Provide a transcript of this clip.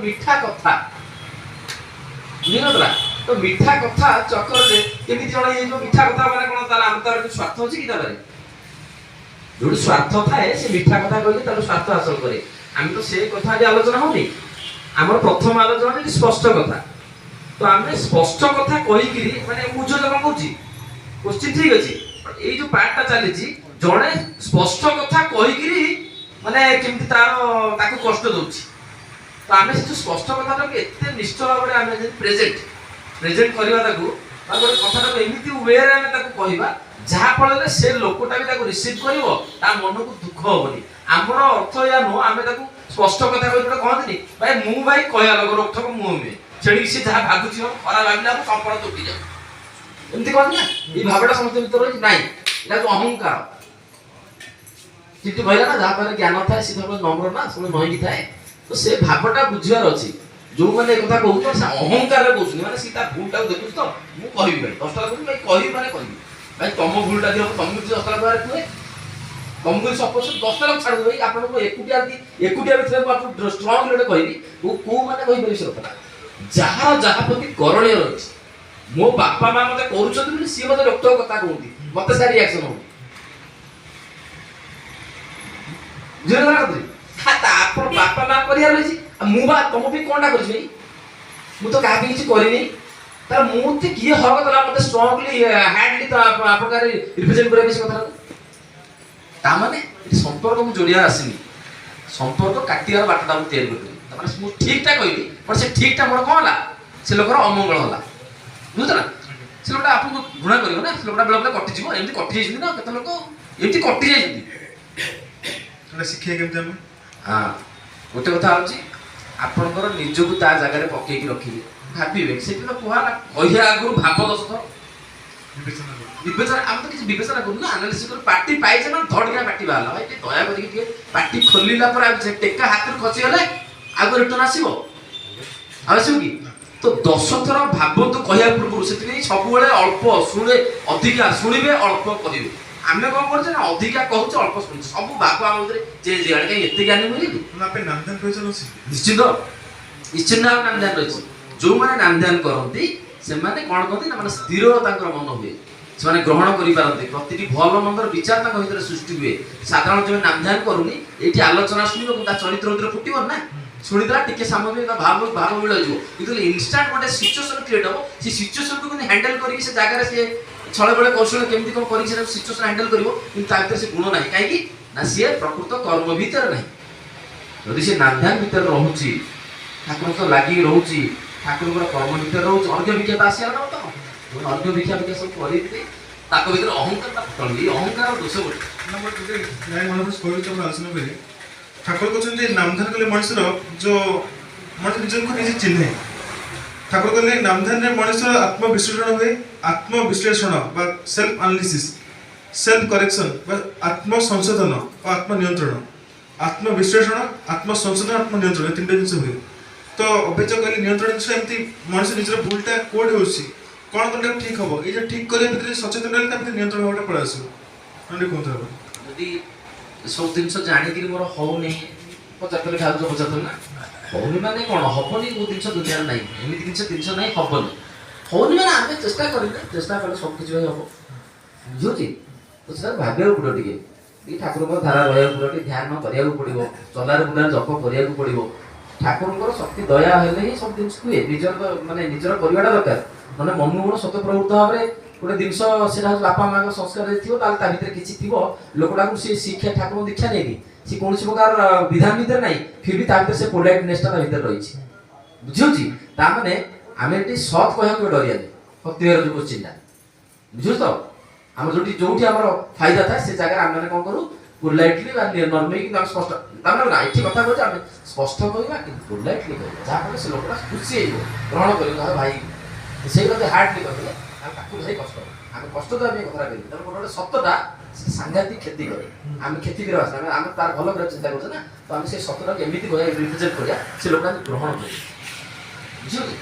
ମିଠା କଥା ବୁଝିନଥିଲା ତ। ମିଠା କଥା ଚକରରେ କେମିତି ଜଣେ ହେଇଯିବ? ମିଠା କଥା ମାନେ କଣ? ତାହେଲେ ଆମ ତାର କିଛି ସ୍ୱାର୍ଥ ଅଛି କି ତା ପାଖରେ? ଯୋଉଠି ସ୍ୱାର୍ଥ ଥାଏ, ସେ ମିଠା କଥା କହିଲେ ତାର ସ୍ୱାର୍ଥ ହାସଲ କରେ। ଆମେ ତ ସେ କଥା ଆଜି ଆଲୋଚନା ହଉନି। ଆମର ପ୍ରଥମ ଆଲୋଚନା ହେଉଛି ସ୍ପଷ୍ଟ କଥା। ତ ଆମେ ସ୍ପଷ୍ଟ କଥା କହିକିରି, ମାନେ ବୁଝୁଛ କଣ କହୁଛି? କୋଶ୍ଚିନ୍ ଠିକ ଅଛି। ଏଇ ଯୋଉ ପାର୍ଟଟା ଚାଲିଛି, ଜଣେ ସ୍ପଷ୍ଟ କଥା କହିକିରି ମାନେ କେମିତି ତାର ତାକୁ କଷ୍ଟ ଦଉଛି। ତ ଆମେ ସେ ଯୋଉ ସ୍ପଷ୍ଟ କଥାଟାକୁ ଏତେ ନିଷ୍ଠ ଭାବରେ ଆମେ ଯଦି ପ୍ରେଜେଣ୍ଟ ପ୍ରେଜେଣ୍ଟ କରିବା ତାକୁ, ବା ଗୋଟେ କଥାଟାକୁ ଏମିତି ୱେରେ ଆମେ ତାକୁ କହିବା, ଯାହା ଫଳରେ ସେ ଲୋକଟା ବି ତାକୁ ରିସିଭ୍ କରିବ, ତା ମନକୁ ଦୁଃଖ ହବନି। ଆମର ଅର୍ଥ ଏହା ନୁହଁ ଆମେ ତାକୁ ସ୍ପଷ୍ଟ କଥା କହି ଗୋଟେ କହନ୍ତିନି, ଭାଇ ମୁଁ ଭାଇ କହିବା ଲୋକ, ରୋକଠୋକ ମୁଁ ନୁହେଁ। ସେଠିକି ସେ ଯାହା ଭାବୁଛି ହବ, ଖରାପ ଭାବିଲେ ହବ, ସମ୍ପର୍କ ତୁଟି ଯାଉ, ଏମିତି କହନ୍ତି ନା? ଏଇ ଭାବଟା ସମସ୍ତଙ୍କ ଭିତରେ ରହିଛି। ନାଇଁ, ଏଇଟା ହଉଛି ଅହଙ୍କାର। କିନ୍ତୁ କହିଲା ନା, ଯାହା ପାଖରେ ଜ୍ଞାନ ଥାଏ ସେ ସବୁବେଳେ ନମ୍ର ନା ସବୁବେଳେ ନଇଁକି ଥାଏ। ତ ସେ ଭାବଟା ବୁଝିବାର ଅଛି। ଯୋଉମାନେ ଏ କଥା କହୁଛନ୍ତି, ସେ ଅହଙ୍କାରରେ କହୁଛନ୍ତି। ମାନେ ସେ ତା ଭୁଲଟାକୁ ଦେଖୁଛି ତ ମୁଁ କହିବି ଭାଇ, 10ଟା କହୁଛି ଭାଇ, କହିବି ମାନେ କହିବି ଭାଇ। ତମ ଭୁଲଟା ଦିଅ, ତମକୁ ଯଦି 10ଟା କହିବାରେ କୁହେ, ତମକୁ ଯଦି ସପୋଜ 10ଟା ଲୋକ ଛାଡ଼ିଦେବ ଭାଇ, ଆପଣଙ୍କୁ ଏକୁଟିଆ ଯଦି ଏକୁଟିଆ ବି ଥିଲେ ମୁଁ ଆପଣଙ୍କୁ ଷ୍ଟ୍ରଙ୍ଗଲି ଗୋଟେ କହିବି। କୋଉ ମାନେ କହିପାରିବି ସେ କଥାଟା? ଯାହାର ଯାହା ପ୍ରତି କରଣୀୟ ରହିଛି। ମୋ ବାପା ମା ମତେ କରୁଛନ୍ତି ବୋଲି ସିଏ ମତେ ରୋକଠୋକ କଥା କୁହନ୍ତି, ମତେ ସେ ରିଆକ୍ସନ ହଉନି। ବୁଝିଲେ ନା କଥା? ତା ଆପଣ ବାପା ମା କରିବାର ରହିଛି। ଆଉ ମୁଁ ବା ତମ ପାଇଁ କଣଟା କରିଛି ଭାଇ? ମୁଁ ତ କାହା ପାଇଁ କିଛି କରିନି। ତାର ମୁଁ ତ କିଏ ହକ ଦେଲା ମତେ ଷ୍ଟ୍ରଙ୍ଗଲି ହାର୍ଡଲି ତ ଆପଣଙ୍କ ରିପ୍ରେଜେଣ୍ଟ କରିବା ପାଇଁ ସେ କଥାଟାକୁ? ତା ମାନେ ଏଠି ସମ୍ପର୍କ ମୁଁ ଯୋଡ଼ିବାର ଆସିନି, ସମ୍ପର୍କ କାଟିବାର ବାଟଟା ମୁଁ ତିଆରି କରିଦେଲି। ତାମାନେ ମୁଁ ଠିକଟା କହିଲି, ବଟ୍ ସେ ଠିକଟା ମୋର କଣ ହେଲା? ସେ ଲୋକର ଅମଙ୍ଗଳ ହେଲା। ବୁଝୁଛ ନା? ସେ ଲୋକଟା ଆପଣଙ୍କୁ ଘୃଣା କରିବ ନା, ସେ ଲୋକଟା ବେଳେ ବେଳେ କଟିଯିବ। ଏମିତି କଟି ଯାଇଛନ୍ତି ନା, କେତେ ଲୋକ ଏମିତି କଟି ଯାଇଛନ୍ତି। ସେଟା ଶିଖିବା କେମିତି ଆମେ? ହଁ, ଗୋଟେ କଥା ହଉଛି ଆପଣଙ୍କର ନିଜକୁ ତା ଜାଗାରେ ପକେଇକି ରଖିବେ, ଭାବିବେ। ସେଠି ତ କୁହା ନା, କହିବା ଆଗରୁ ଭାବ 10 ଥର। ବିବେଚନା କରୁ। ବିବେଚନା, ଆମେ ତ କିଛି ବିବେଚନା କରୁନୁ ନା, ଆନାଲିସିସ୍ କରୁ। ପାଟି ପାଇଛେ ନା ଧଡକିନା ପାଟି ବାହାରିଲା। ଭାଇ, ଟିକେ ଦୟା କରିକି ଟିକେ ପାଟି ଖୋଲିଲା ପରେ ଆଉ ସେ ଟେକା ହାତରୁ ଖସିଗଲେ ଆଉ ରିଟର୍ନ ଆସିବ? ଆଉ ଆସିବ କି? ତ 10 ଥର ଭାବନ୍ତୁ କହିବା ପୂର୍ବରୁ। ସେଥିପାଇଁ ସବୁବେଳେ ଅଳ୍ପ ଶୁଣେ, ଅଧିକା ଶୁଣିବେ, ଅଳ୍ପ କହିବେ। ଆମେ କଣ କରୁଛେ ନା, ଅଧିକା କହୁଛେ, ଅଳ୍ପ ଶୁଣୁଛେ। ସବୁ ଭାବ ଆମ ଭିତରେ ଚେଞ୍ଜ ହେଇଗଲାଣି। କାହିଁ ଏତେ ଜ୍ଞାନୀ ମିଳିଲି? ନା ପାଇଁ ନାମଧ୍ୟାନ ପ୍ରୟୋଜନ ଅଛି? ନିଶ୍ଚିନ୍ତ, ନିଶ୍ଚିନ୍ତ ଭାବେ ନାମଧ୍ୟାନ ରହିଛି। ଯୋଉମାନେ ନାମଧ୍ୟାନ କରନ୍ତି, ସେମାନେ କଣ କରନ୍ତି ନା, ମାନେ ସ୍ଥିର ତାଙ୍କର ମନ ହୁଏ, ସେମାନେ ଗ୍ରହଣ କରିପାରନ୍ତି। ପ୍ରତିଟି ଭଲ ମନ୍ଦର ବିଚାର ତାଙ୍କ ଭିତରେ ସୃଷ୍ଟି ହୁଏ। ସାଧାରଣ ଯୋଉ ନାମଧ୍ୟାନ କରୁନି, ଏଇଠି ଆଲୋଚନା ଶୁଣିବ, କିନ୍ତୁ ତା ଚରିତ୍ର ଭିତରେ ଫୁଟିବ ନା। ଶୁଣିଦେଲା ଟିକେ ସାମଗ୍ରୀ, ତା ଭାବ ଭାବ ମିଳ ଯିବ, କିନ୍ତୁ ଇନଷ୍ଟାଣ୍ଟ ଗୋଟେ ସିଚୁଏସନ କ୍ରିଏଟ୍ ହବ, ସେ ସିଚୁଏସନକୁ କିନ୍ତୁ ହ୍ୟାଣ୍ଡେଲ କରିକି ସେ ଜାଗାରେ ସିଏ ଛଳେ ବଳେ କୌଶଳ କେମିତି କଣ କରିକି ସେଟା ସିଚୁଏସନ ହ୍ୟାଣ୍ଡେଲ କରିବ, କିନ୍ତୁ ତା ଭିତରେ ସେ ଗୁଣ ନାହିଁ। କାହିଁକି ନା ସିଏ ପ୍ରକୃତ କର୍ମ ଭିତରେ ନାହିଁ। ଯଦି ସେ ନାମଧ୍ୟାନ ଭିତରେ ରହୁଛି, ଠାକୁରଙ୍କ ଲାଗିକି ରହୁଛି, ଠାକୁରଙ୍କର କର୍ମ ଭିତରେ ରହୁଛି, ଅର୍ଘ୍ୟ ଭିକ୍ଷା ତ ଆସିଲା ନା। ତ ଅର୍ଘ୍ୟ ଭିକ୍ଷା ଭିକ୍ଷା ସବୁ କରିକି ତାଙ୍କ ଭିତରେ ଅହଙ୍କାରଟା ଫୁଟଣି। ଏଇ ଅହଙ୍କାର ଦୋଷ ଗୋଟେ। ନା, ମୋର ଗୋଟେ ନାଇଁ ମନେ କହିବି ତମର ଆଲୋଚନା କରି। ଠାକୁର କହୁଛନ୍ତି ଯେ ନାମଧ୍ୟାନ କଲେ ମଣିଷର ଯୋଉ ମଣିଷ ନିଜକୁ ନିଜେ ଚିହ୍ନେ। ଠାକୁର କହିଲେ ନାମଧ୍ୟାନରେ ମଣିଷର ଆତ୍ମବିଶ୍ଳେଷଣ ହୁଏ। ଆତ୍ମବିଶ୍ଳେଷଣ ବା ସେଲ୍ଫ ଆନାଲିସିସ୍, ସେଲ୍ଫ କରେକ୍ସନ ବା ଆତ୍ମସଂଶୋଧନ ଓ ଆତ୍ମନିୟନ୍ତ୍ରଣ। ଆତ୍ମବିଶ୍ଳେଷଣ, ଆତ୍ମସଂଶୋଧନ, ଆତ୍ମନିୟନ୍ତ୍ରଣ, ଏ ତିନିଟା ଜିନିଷ ହୁଏ। ତ ଅଭିଯୋଗ କହିଲେ ନିୟନ୍ତ୍ରଣ ଜିନିଷ ଏମିତି ମଣିଷ ନିଜର ଭୁଲଟା କୋଉଠି ହେଉଛି, କ'ଣ କଲେ ଠିକ୍ ହବ, ଏଇ ଯୋଉ ଠିକ୍ କରିବା ଭିତରେ ସଚେତନ ରହିଲେ ତା ଭିତରେ ନିୟନ୍ତ୍ରଣ ଭାବଟା ପଳେଇ ଆସିବ। ନହେଲେ କୁହନ୍ତୁ ଆପଣ। ଯଦି ସବୁ ଜିନିଷ ଜାଣିକିରି ମୋର ହଉନି, ପଚାରୁଥିଲେ, ଖାଉଛ ପଚାରୁଥିଲେ ନା, ହଉନି ମାନେ କ'ଣ? ହବନି କୋଉ ଜିନିଷ ଦୁନିଆରେ ନାହିଁ। ଏମିତି ଜିନିଷ ଜିନିଷ ନାହିଁ ହବନି। ହଉନି ମାନେ ଆମେ ଚେଷ୍ଟା କରିଲେ, ଚେଷ୍ଟା କଲେ ସବୁ କିଛି ଭାଇ ହବ। ବୁଝୁଛି ତ? ସେଟା ଭାବିବାକୁ ପଡ଼ିବ, ଟିକେ ଟିକେ ଠାକୁରଙ୍କ ଧାରା ରହିବାକୁ ପଡ଼ିବ, ଟିକେ ଧ୍ୟାନ କରିବାକୁ ପଡ଼ିବ, ଚଲାରେ ବୁଲାରେ ଜପ କରିବାକୁ ପଡ଼ିବ। ଠାକୁରଙ୍କର ଶକ୍ତି ଦୟା ହେଲେ ହିଁ ସବୁ ଜିନିଷ ହୁଏ। ନିଜର ତ ମାନେ ନିଜର କରିବାଟା ଦରକାର। ମାନେ ମନକୁ ମନ ସ୍ୱତଃ ପ୍ରବୃତ୍ତ ଭାବରେ ଗୋଟେ ଜିନିଷ, ସେଟା ହଉଛି ବାପା ମାଙ୍କ ସଂସ୍କାର ଯଦି ଥିବ, ତାହେଲେ ତା ଭିତରେ କିଛି ଥିବ। ଲୋକଟାକୁ ସେ ଶିକ୍ଷା, ଠାକୁରଙ୍କ ଦୀକ୍ଷା ନେଇନି, ସେ କୌଣସି ପ୍ରକାର ବିଧାନ ଭିତରେ ନାହିଁ, ଫିର ବି ତା ଭିତରେ ସେ ପୋଲାଇଟନେସଟା ତା ଭିତରେ ରହିଛି। ବୁଝିହଉଛି? ତା ମାନେ ଆମେ ଏଠି ସତ୍ କହିବାକୁ ଡରିବାନି। ଭକ୍ତିର ଯୋଉ କୋଶ୍ଚିନ୍ଟା, ବୁଝୁଛୁ ତ? ଆମର ଯୋଉଠି ଯୋଉଠି ଆମର ଫାଇଦା ଥାଏ, ସେ ଜାଗାରେ ଆମେ ମାନେ କଣ କରୁ? ପୋଲାଇଟଲି ବା ନର୍ମାଲି, କିନ୍ତୁ ଆମେ ସ୍ପଷ୍ଟ। ତାମାନେ ନା, ଏଠି କଥା କହୁଛେ, ଆମେ ସ୍ପଷ୍ଟ କହିବା କିନ୍ତୁ ପୋଲାଇଟଲି କହିବା, ଯାହାଫଳରେ ସେ ଲୋକଟା ଖୁସି ହେଇଯିବ, ଗ୍ରହଣ କରିବ। ଯାହା ଭାଇ ସେଇ କଥା ହାର୍ଡଲି କହିଲେ ଆମେ ତାକୁ ଭାରି କଷ୍ଟ ହବ। ଆମେ କଷ୍ଟ ଦେବା ପାଇଁ କଥାଟା କହିବି। ତେଣୁ ଗୋଟେ ଗୋଟେ ସତଟା ସେ ସାଂଘାତିକ କ୍ଷତି କରେ। ଆମେ କ୍ଷତି କରିବା ଆସିଲା, ଆମେ ଆମେ ତାର ଭଲ କରିବା ଚିନ୍ତା କରୁଛେ ନା। ତ ଆମେ ସେ ସତଟାକୁ ଏମିତି କହିବା, ରିପ୍ରେଜେଣ୍ଟ କରିବା, ସେ ଲୋକଟା ଗ୍ରହଣ କରିବ। ବୁଝିଲୁ?